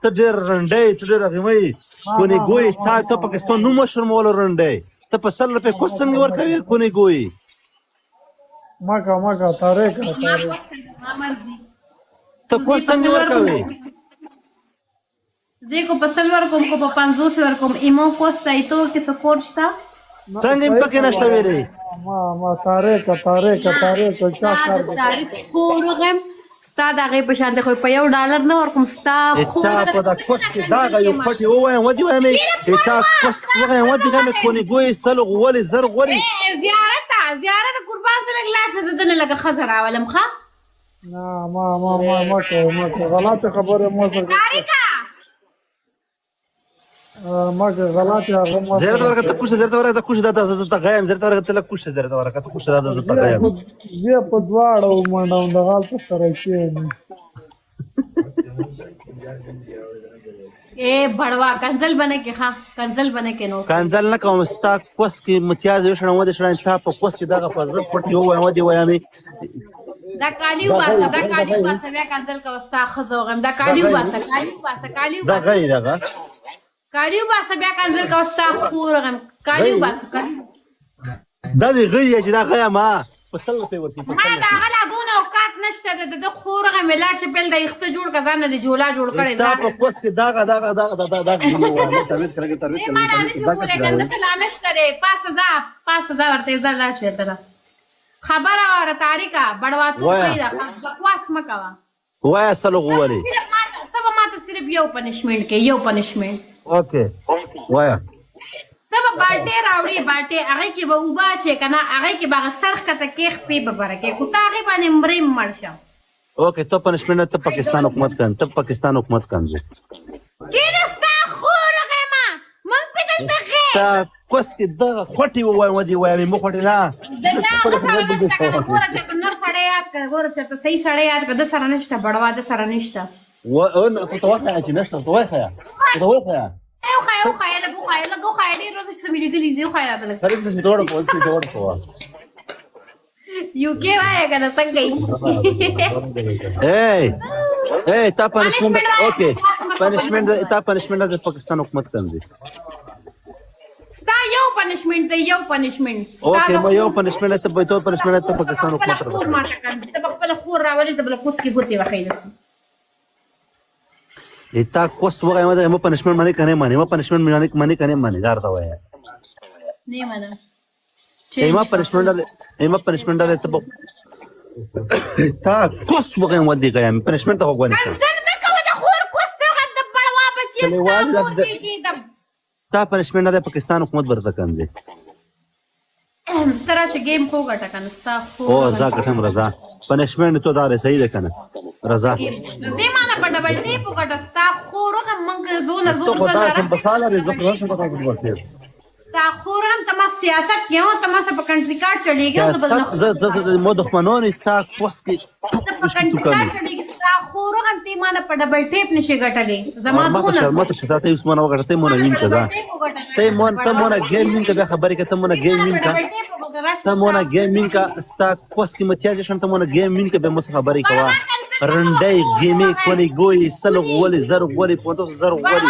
ته ډېر رنډی، ته ډېر غیمه یې. ما کونې ما ګوی ما ما تا ته ما پاکستان نوم وشرمولو رنډی. ته په 100 روپۍ کوس څنګه ورکوې کونې ګوی؟ مکه مکه تاریک ما تاریک. کوس ما مرضی. ته زه کوس په څنګه سل ورکوم، ورکوې؟ زه کو په 100 ورکوم، کو په 50 ورکوم. ایمو کوس ته ایتو کې څه کوډ شته؟ نه څنګه یې صحیح پکې نشته خبره. ویلې؟ ما ما تاریک تاریک نه تاریک چا ستا کار د دی؟ تاریخ خور غم، ستا د هغې په شان دی، خو په $1 نه ورکوم ستا خور تا غم. په دا کوس کې داغه یو پټي ووایم ودی وایم. تا کوس وغیم ودی غم کونې ګوی 100 غولې 1000 غولې. زیارته زیارته قربان، ته لږ لاړ شه، زه دنه لږه ښځه راولم. ښه نه ما ما ما ما کوي ما کوي غلطه خبره مو سره. تاریکه ما کوي غلطه هغه مو زیرته سره. ورکه ته کوشه، زیرته ورکه ته کوشه، دا زه ته غیم. زیرته ورکه ته کوشه، زیرته ورکه ته کوشه، دا زه ته غیم. زه په دواړو منډم د غلط سره کېني. اے بڑوا، کنزل بنه کې. ښه کنزل بنه کې. نو کنزل نه کوم، ستا کوس کې متیاز یو شړم ودی شړم. تا په کوس کې دغه فضل پټي ووایم ودی وایم. دا کالی وباسه، دا کالی وباسه، بیا کنزل کوه. ستا ښځه وغیم. دا کالی وباسه، کالی وباسه، کالی دا وباسه. غی دغه کالی وباسه، بیا کنزل کوه. ستا خور غم، کالی غی. وباسه، کالی. دا دی غی چې دا غیا ما په 100 روپۍ ورکوي په ما 100 دا روپۍ. غلا دونه اوقات نشته. د خور غم، لاړ شي پل د اخته جوړ کا، ځان نه جولا جوړ کړي. تا ځان په کوس کې دغه دغه دغه دغه دغه تربیت کړه، تربیت دې کړه. ما لا نشي کولی. ګنده لا نشته دی. پاسه ځه، پاسه ځه ورته، ځه لاړ شي ورته. خبره واوره تاریکه، بړواتوب وایه. پرېږده، بکواس مه کوه. وایا 100 غولې. صرف ماته، ته به ماته صرف یو پنشمنټ کې، یو پنشمنټ. اوکې وایا. ته به بالټې راوړې، بالټې، هغې کې به اوبه اچوې که نه، هغې کې به هغه سر ښکته کې، خپې به بره کې، کو ته هغې باندې مرې مړ شه. اوکې، ته پنشمنټ ته پاکستان حکومت کن، ته پاکستان حکومت کنځو. کینه ستا خور غیمه، موږ پې دلته غې. تا کوس کې دغه خوټي ووایم ودی وایم مو خوټي نه. د دا هغه سره نشته که نه. ګوره چېرته نر سړی یاد کړه، ګوره چېرته صحیح سړی یاد کړه. ده سره نشته بړوا، ده سره نشته. و ته ته وخیه چې نشته، ته وخیه، ته وخیه. وښایه، وښایه، لږ وښایه، لږ وښایه. ډېر ورځې چې مې لیدلي دي، وښایه راته لږ. خلک څه توړ په څه توړ په یو کې وایه که نه، څنګه یې؟ اے اے، تا پنشمنټ. Punishment وایه. اوکې، پنشمنټ، تا پنشمنټ د پاکستان حکومت کنځي. ستا یو پنشمنټ دی، یو پنشمنټ. اوکې، ما یو پنشمنټ ته به تو پنشمنټ ته پاکستان حکومت خور ماته کنځي. ته په خپله خور راولې، ته بله کوس کې ګوتې وښیې داسې. تا کوس وغیم ده، مو پنشمنټ معنی کنه معنی، مو پنشمنټ معنی معنی کنه معنی دار دا وایه. نه منم. ایما پنشمنټ ده، ایما پنشمنټ ده. ته تا کوس وغیم ودی غیم پنشمنټ ته وګورئ. کنځل مه کوه د خور کوس ته غم، د بړوا بچیه، ستا کلیوال مور کېږي د تا پنشمنټ ده، پاکستان حکومت برته کنځي. ته راشه ګیم خو ګټه کنه، ستا خور. او ځا ګټم رضا، پنشمنټ ته دار صحیح ده کنه رضا؟ زه مانه په ډبل ټیپ وګټه، ستا خور غم. مونږ زونه ته زور خو زه دا لرم. سم بساله لري، زه خو سم پتا کې ورته. ستا خور هم ته ما سیاست کې ته ما په کنټری کارت چړېږي، زه به نه. زه زه مو دښمنان تا کوس کې. ته په کنټری کارت چړېږي، ستا خور هم ته ما نه په ډبل ټیپ نشي ګټلې زما. ما ته دونه شرم ته شته، ته اوس مونږ وګټه، ته مونږ وین کزا، ته مون ته مونږ ګیم وین که بیا خبرې که، ته مونږ ګیم وین کا، ته مونږ ګیم وین کا. ستا کوس کې متیاز شم، ته مونږ ګیم وین که به مو خبرې کوا. رنډۍ ګیمې کونې ګوي 100 غولې 1000 غولې 50 زر غولې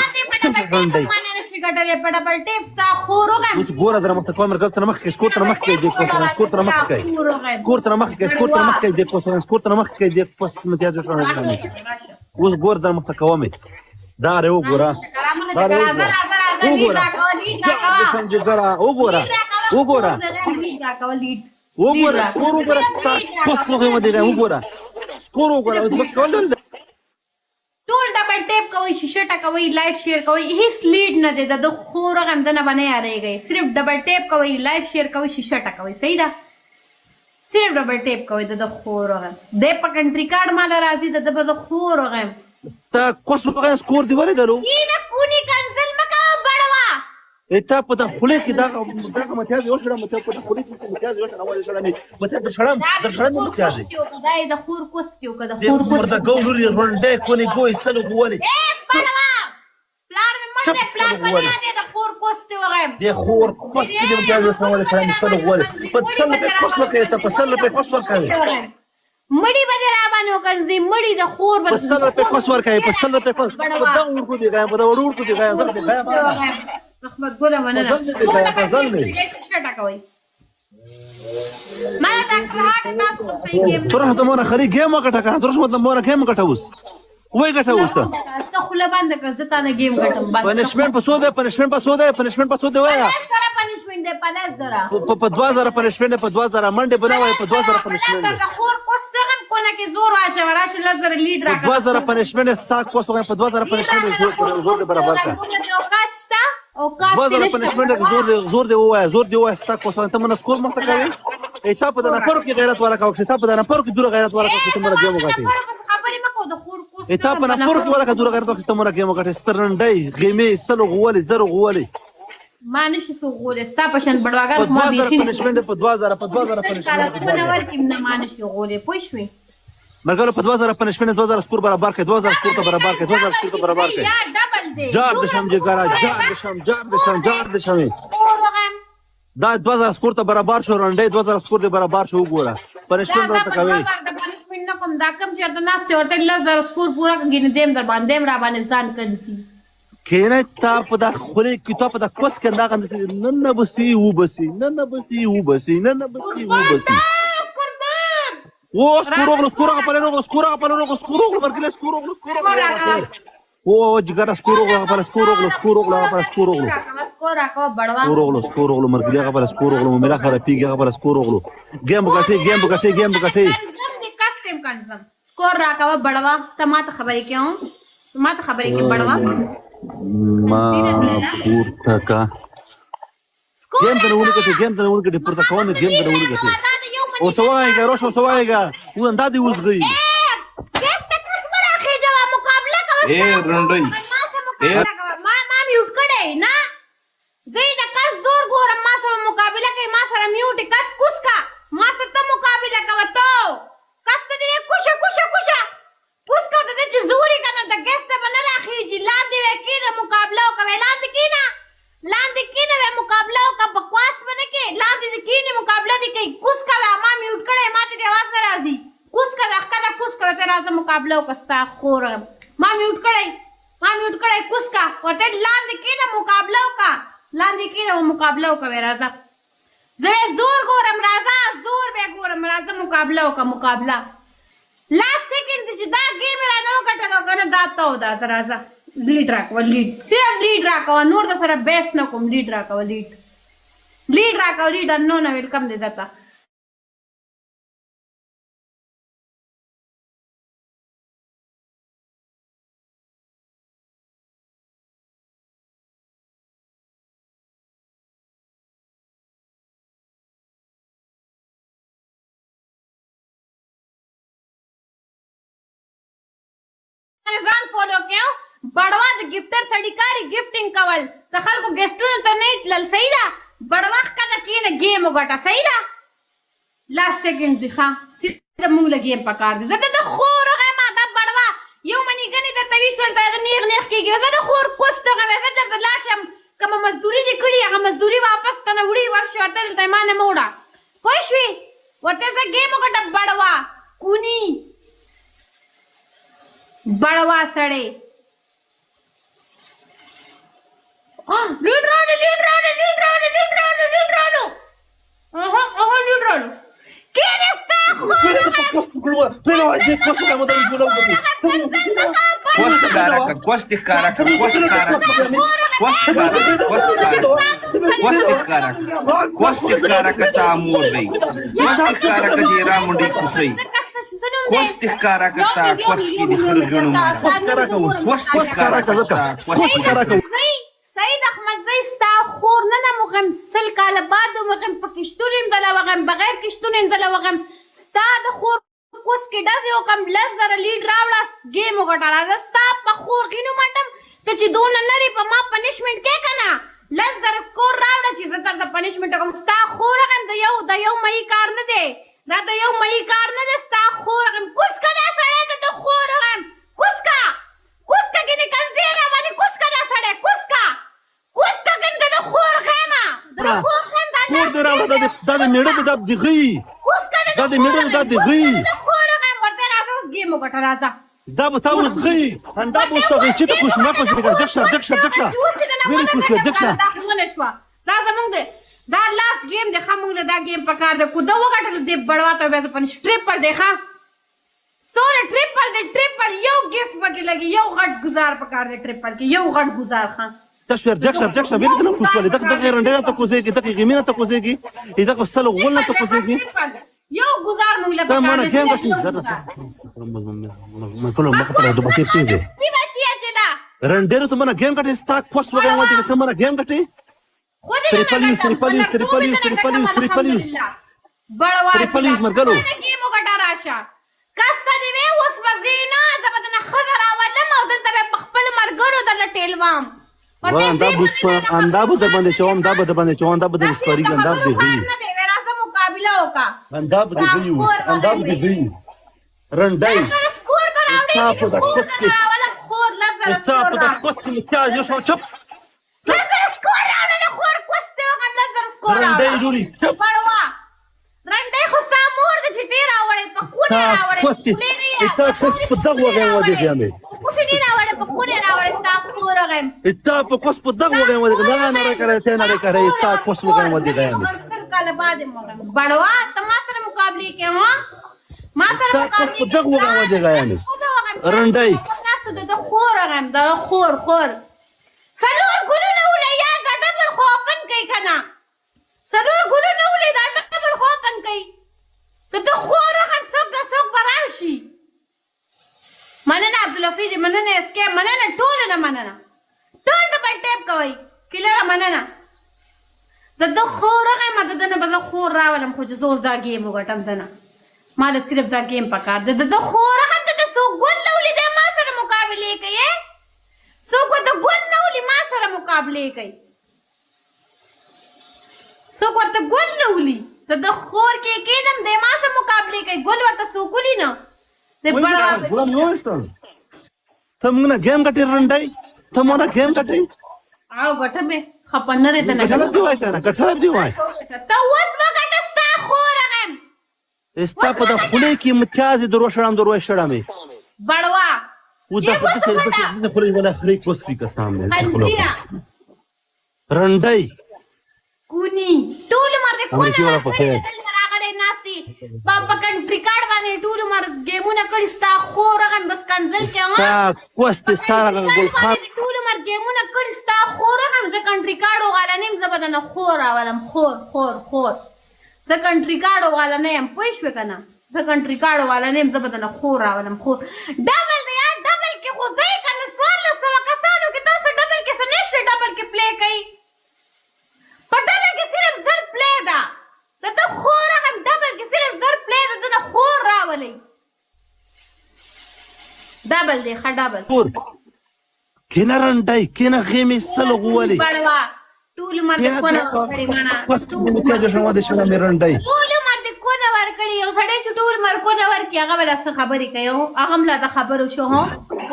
رنډۍ. ګټلې په ډبل ټیپ، ستا خور غم. اوس ګوره در مخ ته کوم مرګ تر مخ کې، سکور تر مخ کې دې کوس، سکور تر مخ کې، کور تر مخ کې، سکور تر مخ کې دې کوس، سکور تر مخ کې دې کوس کې متیاز شم. اوس ګور در مخ ته کوم، دا ره وګوره، دا ره وګوره، وګوره جګړه، وګوره، وګوره، وګوره سکور، وګوره ستا کوس مخ مې دی، وګوره سکور، وګوره کول. ټول ډبل ټیپ کوي، شیشه ټکوي، لایف شیر کوي، هیڅ لیډ نه دی. د خور غم دنه باندې یاريږي. صرف ډبل ټیپ کوي، لایف شیر کوي، شیشه ټکوي. صحیح ده، صرف ډبل ټیپ کوي. د خور غم د په کنټری کارت مال راځي، د به خور غم. تا کوس وغه سکور دی ولې درو؟ کینه کونی، کنزل مکا بړوا. تا په د خولې کې دغه دغه متیاز یو شړم، ته په د خولې کې متیاز یو شړم، وایي شړم متیاز در شړم، در شړم متیاز. خدای د خور کوس کې وکړه د دې خور کوس. مرده ګو لوري رنډې کونې ګوي 100 غولې. اے بړوا، پلار مې مړ چپ دی، پلار 100 په غولې. نه دی، د خور کوس دی وغیم. دې خور کوس کې دې متیاز یو شړم، وایي شړم 100 غولې. په 100 روپۍ کوس ورکوي، ته په 100 روپۍ کوس ورکوي. مړی به دې را باندې وکنځي، مړی د خور به. په 100 روپۍ کوس ورکوي، په 100 روپۍ کوس. په دغه ورکو دې غایم، په دغه وړو ورکو دې غایم، زه دې غایم انا. رحمت ګله مننه. په ځل دې غایم، په ځل دې. شیشه ټکوي. ما ډاکټر هارټ تاسو خو صحیح ګیم. تر ته مونږ خري ګیم وکټه کنه، تر ته مونږ ګیم وکټه اوس. وای ګټه اوس. ته خوله بنده کړه، زه تا نه ګیم ګټم بس. پنشمنټ په څو دی؟ پنشمنټ په څو دی؟ پنشمنټ په څو دی وایا؟ 10,000 پنشمنټ دی، په 10,000. په 2000 پنشمنټ، په 2000 منډه بنا وای، په 2000 پنشمنټ. د خور کوس دغه کونه کې زور واچوه، راشه 10,000 لیډ په راکړه. 2000 پنشمنټ ستا کوس وغیم، په 2000 پنشمنټ زور زور دې برابر کړه. اوقات شته، اوقات 2000 پنشمنټ زور دې، زور دې ووایا، زور دې ووایا. ستا کوس ته من سکور مخته کوي. ای تا په د نفرو کې غیرت والا کوي، تا په د نفرو کې دوره غیرت والا کوي، ته مونږ ګیم وګټې. خبرې مه کوه د خور کوس. ای تا په نفرو کې والا دوره غیرت وکړي، ته مونږ ګیم وګټې. سترنډۍ غیمې سلو غولې زرو غولې. ما نشي څوک غولې، ستا په شان بډواګان په خو ما 2000 بیخي نه. پنشمنټ، په 2000، په 2000 کاله پنشمنټ کونه ورکې نه، ما نشي غولې، پوه شوې؟ مرګلو په 2000 پنشمنټ 2000 سکور برابر کړي، 2000 سکور ته برابر کړي، 2000 سکور ته برابر کړي. یا ډبل دی. جار د شم جګرا، جار د شم، جار د شم، جار د شم. خور وغیم. دا 2000 سکور ته برابر شو رنډې، 2000 سکور دې برابر شو. وګوره پنشمنټ دا راته په کوي. 2000 د پنشمنټ نه کوم. دا کم چېرته ناست دی، ورته 10,000 سکور پوره کړه، ګینې دیم در باندې دیم را باندې ځان کنځي. کینه تا په دا خولې کې، تا په دا کوس کې دا غندې نن نه بسی و بسی، نن نه بسی و بسی، نن نه بسی و بسی. قربان. و سکور وغلو، سکور هغه پلي وغلو، سکور هغه پلي وغلو، سکور وغلو مرګله، سکور وغلو، سکور وغلو. او جګر سکور وغلو هغه پلي، سکور وغلو، سکور وغلو هغه پلي، سکور وغلو. سکور راکوه بړوا. سکور وغلو، سکور وغلو مرګله هغه پلي، سکور وغلو ملا خرابېږي هغه پلي، سکور وغلو. ګیم وګټي، ګیم وګټي، ګیم وګټي. کنزم دې کاستم کنزم. سکور راکوه بړوا. ته ما ته خبرې کوم، ما ته خبرې کې بړوا. ما پورته کا. سکور ګیم ته نه ونګټي، ګیم ته نه ونګټي، پورته کوه نه، ګیم ته نه ونګټي. او څه وایې روش، څه وایې و دا دې وزغی. ګیس چکرس مراخېجوه، مقابله کوه. ای رنډۍ. ما سره مقابله کوه. ما میوټ کړی نه، زه یې د کس زور ګورم. ما سره مقابله کوي، ما سره میوټ کس کوس کا. ما سره ته مقابله کوه. ته کس ته دې کوشه کوشه کوشه کوس کا. ته چې زوري کنه د ګیس ته به نه راخېږي. لاندې وې کېنه، مقابله وکړه. لاندې کېنه، لاندې کېنه، وې مقابله وکړه. بکواس به نه کې، لاندې دې کېنې، مقابله دې کوي. کوس کا. ما میوټ کړی، ما ته دې اواز نه راځي. کوس کا، د ښکته کوس کا، ته راځه مقابله وکړه. ستا خور ما میوټ کړی، ما میوټ کړی. کوس کا ورته، لاندې کېنه، مقابله وکړه. لاندې کېنه، مقابله وکړه. راځه، زه به زور ګورم. راځه، زور به ګورم. راځه مقابله وکړه، مقابله. لاست سیکنډ چې دا ګیم را نه وګټل کنه، دا ته دا راځه لیډ راکوه، لیډ، صرف لیډ راکوه، نور د سره بیس نه کوم. لیډ راکوه، لیډ، لیډ راکوه، لیډ. نو نه ویلکم دې درته. ځان فالو کړو بړوا. د ګفټر سړی کاری ګفټینګ کول، د خلکو ګیسټونو ته نه تلل. صحیح ده بړوا، ښکته کینه، ګیم وګټه. صحیح ده، لاست سیکنډ دی. ښه سیده مونږ له ګیم پکار دی. زه د خور غیم دا بړوا یو منی ګنې درته ویشتل ته نیغ نیغ کېږي. زه د خور کوس ته غیم. زه چېرته لاړ شم، کومه مزدوري دې کړي، هغه مزدوري واپس ته نه وړي. ورشي ورته، دلته ما نه مه وړه، پوه شوې؟ ورته زه ګیم وګټه بړوا، کونی بړوا سړی. لیډ راولو، لیډ راولو، لیډ راولو، لیډ راولو، لیډ راولو. اها اها، لیډ راولو. کینستا خور. کوس ښکاره کړه، کوس دې ښکاره کړه، کوس ښکاره کړه، کوس ښکاره کړه، کوس ښکاره کړه، کوس دې ښکاره کړه، کوس دې ښکاره کړه. تا مور دی، کوس دې ښکاره کړه. دې رامنډې کوسۍ، کوس دې ښکاره کړه. تا کوس کې دې خره غنو مړه. کوس دې ښکاره کړه تا کوس ښکاره کړه. سید احمد زی، ستا خور نه نه مغم، 100 کاله بعد مغم، په کشتون هم دله وغم، بغیر کشتون هم دله وغم. ستا د خور کوس کې ډزې وکم. 10,000 لیډ راوړه، ګیم وګټه. راځه، ستا په خور غینو منډم. ته چې دونه لرې په ما پنشمنټ کې که نه، 10,000 سکور راوړه چې زه درته پنشمنټ کوم. ستا خور غم، د یو مئی کار نه دی دا، د یو مئی کار نه دی. ستا خور غم، کوس که دا سړی د خور غم. کوس کا، کوس کا، ګینې کنځې را باندې. کوس کا دا سړی، کوس کا، کوس کا، ګینې د خور غمه، د خور غم دا. کور دې راوړه. دا د میړه د غي، کوس کا. دا د میړه، دا د غي. د خور غم. وګټه راځه. دا به تا اوس غي اندا به اوس ته غي چې ته کوش ما کوش دغه دښه دښه دښه ویری کوش دښه. دا خونه شوه، دا زمونږ دی، دا لاست گیم دی. ښه، مونږ له دا گیم پکار دی. کو دا وګټل دې بړوا ته بیا زه پنش. ټریپل دی، ښه سوره ټریپل دی. ټریپل یو گفت پکې لګي، یو غټ گزار پکار دی ټریپل کې، یو غټ گزار. ښه تشویر دښه دښه ویری ته کوش ولې دغه دغه رنډه ته کوزيږي، دغه غیمینه ته کوزيږي، دغه سل غول ته کوزيږي. یو گزار مونږ له تا پکار مانه دی، گیم صرف غټي یو زره گزار. ما کله ما خپل د بټې پیږي. سپي بچیا چلا رنډه ته مانه گیم غټي، ستا کوس وغه ودی ته مانه گیم غټي. خو دې نه Triple use, ګټم، triple use, triple use, triple use, triple use. بړوا Triple use مرګلو. گیم وګټه راشه. کسته دی وی اوس به زه نه، زه به درنه ښځه راولم او دلته به په خپلو ملګرو درله ټېلوم. وا اندا بو اندا بو در باندې چوم، دا به در باندې چوم، دا به در سپری، اندا به دی غي، نه دی وی، راځه مقابله وکړه. اندا به دی غي، اندا به دی غي رنډای. سکور به راوړې ستا په چې دا خور کوس درله کې راولم. خور 10,000 ستا سکور په دا راوړه. کوس کې متیاز یو شو چپ. 10,000 سکور راوړه خور، کوس دی وغیم، 10,000 سکور رنډای راوړه. لوري چپ. بړوا رنډۍ خو ستا مور ده چې تی راوړې، په کونې تا راوړې. کوس کې تا کوس په دغه وغیم ودی غیمه. کوسې نه راوړې، په کونې راوړې، ستا خور غیم. تا په کوس په دغه وغیم ودی، نه نه کرے ته نه کرے، تا کوس وغیم ودی غیمه. سل کاله بعد مو غیم. بړوا ته ما سره مقابلې کې ها، ما سره تا کوس مقابلې. په دغه وغیم ودی غیمه رنډۍ. ناستو د خور غیم، د خور خور څلور ګلونه ولې یار، دا ډبل خو اپن کوي کنه. څلور ګلونه ولې، دا ډبل خو اپن کوي. ته د خور غم څوک دا څوک به راشي؟ مننه عبدالحفیظ، مننه اس کې، مننه ټول نه مننه، ټول ډبل ټیپ کوي. کلره مننه. د د خور غم د دنه به زه خور راولم، خو چې زه اوس دا گیم وګټم دنه ما له صرف دا گیم پکار دی. د د خور غم ته د څوک ګل نه ولي، دی ما سره مقابلې کوي. څوک ورته ګل نه ولي، ما سره مقابلې کوي. څوک ورته ګل نه ولي، د د خور کې کېدم، دی ما سره مقابلې کوي. ګل ورته څوک ولي نه د بړوا. ګلان یوشتل ته موږ نه گیم غټي رنډای، ته موږ نه گیم غټي. او ګټه مې خپه نه دی ته نه ګټل دی وای کنه، ګټل دی وای. ته اوس وګټه، ستا خور غم. ستا په د خولې کې متیازې درو شړم، درو شړمې. بړوا و دا په دسه دسه د خولې ولا خرې کوس پی قسم دی. خنزیره. رنډای. کونی ټول عمر دې کونه امریکې والا ورکړې په خیر. دلته راغلی ناست دی په کنټري کارډ باندې ټول عمر گیمونه کړي، ستا خور غم. بس کنزل کې ما ستا کوس ته سارا ګل خان. ټول عمر گیمونه کړي، ستا خور غم. زه کنټري کارډ والا نیم، زه به درنه خور راولم. خور خور خور، زه کنټري کارډ والا نه یم، پوه شوې که نه؟ زه کنټري کارډ والا نه یم، زه به درنه خور راولم. خور ډبل دی یار، ډبل کې خو ځای که نه. 1400 کسانو کې تاسو ډبل کې څه نشئ، ډبل کې پلی کوئ. په ډبل کې صرف 1000 پلی ده. د ده خور غم، ډبل کې صرف 1000 پلی ده. ده خور راولئ. ډبل دی ښه ډبل. خور کینه رنډای کینه غیمې سل غولې. بړوا ټول عمر دې کونه ورکړې مانا. کوس کې متیازې شړم دې شړمې رنډای. ټول عمر دې کونه ورکړې. یو سړی چې ټول عمر کونه ورکړي هغه به لا څه خبرې کوي؟ هو، هغه هم لا د خبرو شو. هو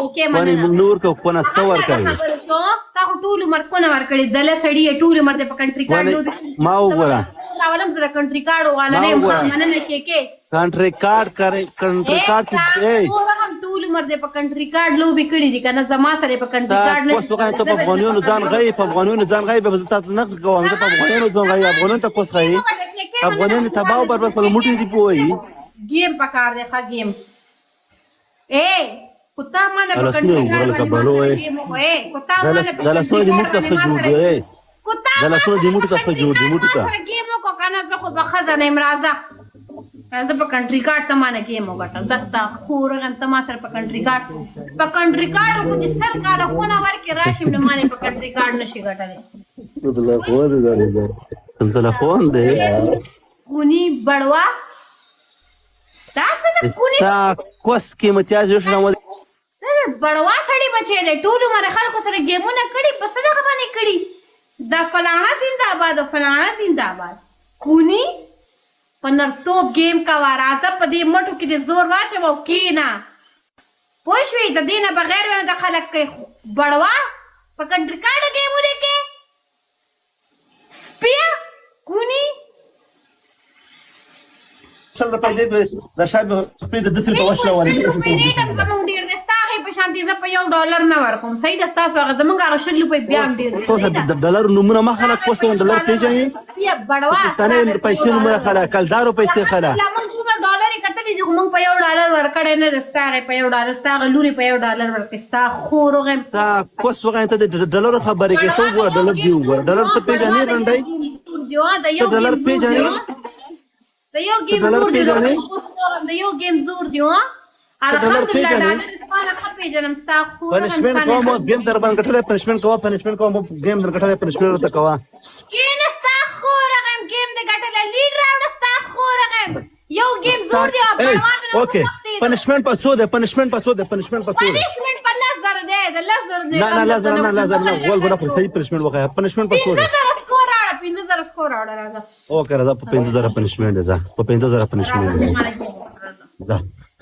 اوکې. باندې مننه. موږ نور کو کونه ته هغه هم لا د ورکوي. خبرو شو. تا خو ټول عمر کونه ورکړې، دله سړی یې، ټول عمر دې په کنټري کارډ ولې لوبې. ما وګوره. راولم، زه د کنټري کارډ والا ما نه یم. وګوره. مننه کې کې. کنټري کارډ کرے، کنټري کارډ اے. هم ټول عمر دې په کنټري کارډ لوبې کړې دي کنه، زما سره په کنټري تا کارډ نه. کوس وغیم ته په افغانیونو ځان غي، په افغانیونو ځان غي به زه تاسو نه کوم. زه په افغانیونو ځان غي، افغانانو ته کوس غي، افغانانو تباہ او برباد کړو موټي دی پوي. گیم پکار دی ښه گیم. اے کوتا مانه په لاسونه کنټري وګوره کارډ لکه باندې بلو ما سره اے. گیم وکړه. اے کوتا مانه په دا لاسونه دې موټي ته ښه جوړ دی اے. کوتا دا لاسونه دې موټي ته ښه جوړ دي، موټي ته. ما سره گیم وکړه کنه، زه خو به ښځه نه یم. راځه زه په کنټري کارډ ته مانه گیم وګټم. زه ستا خور غم، ته ما سره په کنټري کارډ، په کنټري کارډ وکړو چې سل کاله کونه ورکې راشم نو مانه په کنټري کارډ نشي ګټلی. تلفون دی. کونی بړوا دا څه د کونی. ستا کوس کې متیاز یو شړم. دا د بړوا سړی بچی دی، ټول عمر خلکو سره گیمونه کړي، په څه دغه باندې کړي. دا فلاڼه زنده آباد او فلاڼه زنده آباد. کونی په نرتوب گیم کوه. راځه په دې مټو کې دې زور واچوه او کښېنه، پوه شوې؟ د دې نه بغیر به د خلک کوي. بړوا په کنټري کارډو ګیمونه کې سپیه کونی. 20 روپۍ دی، د شابه خپې د 10 روپۍ وشله بالکل ولې. 20 روپۍ ریټ هم زمونږ ډېر دی، ستا هغې په شان دی زه په $1 نه ورکوم. صحیح ده، ستاسو هغه زمونږ هغه 20 روپۍ بیا هم ډېر دی. کوسه صحیح ده. د ډالر نمونه ما خلک کوسه ډالر پیژنې؟ سپیه بړوا، پاکستاني پیسې نمونه خلک کلدارو پیسې خلک. الحمدلله موږ دومره ډالر یې کتلي دي، خو موږ په $1 ورکړی نه دی. ستا هغې په $1، ستا هغه لورې په $1 ورکړی. ستا خور وغیم. تا کوس وغیم، ته د ډالر خبرې کوې. ته وګوره ډالر دی، وګوره ډالر ته پیژنې رنډۍ؟ د یو ته ډالر ګیم زور دی، پیژنې؟ د یو ګیم ډالر زور دی، پیژنې؟ د یو ګیم زور دی. ها، ډالر الحمدلله پیژنې؟ ډالر ستا نه ښه پېژنم، ستا خور وغیم. پنشمنټ ستا نه کوم، ښه ګیم در باندې ګټلی، پنشمنټ کوه، پنشمنټ کوه، ګیم در ګټلی، پنشمنټ ورته کوه. کینه، ستا خور غم، ګیم دې ګټلی، لیډ راوړه. ستا خور غم، یو ګیم زور دی. اوکې، پنشمنټ په څو دی؟ پنشمنټ په څو دی؟ پنشمنټ په څو دی؟ پنشمنټ په 10,000 دی، د 10,000 نه نه نه، 10,000 نه، 10,000 نه، غول به نه خوري. صحیح پنشمنټ وکړه، پنشمنټ په څو دی؟ 5,000 سکور راوړه، 5,000 سکور راوړه، راځه. اوکې راځه، په 5,000 پنشمنټ دی، ځه، په 5,000 راځه پنشمنټ دی. ماله ګیم وکړه، راځه. ځه.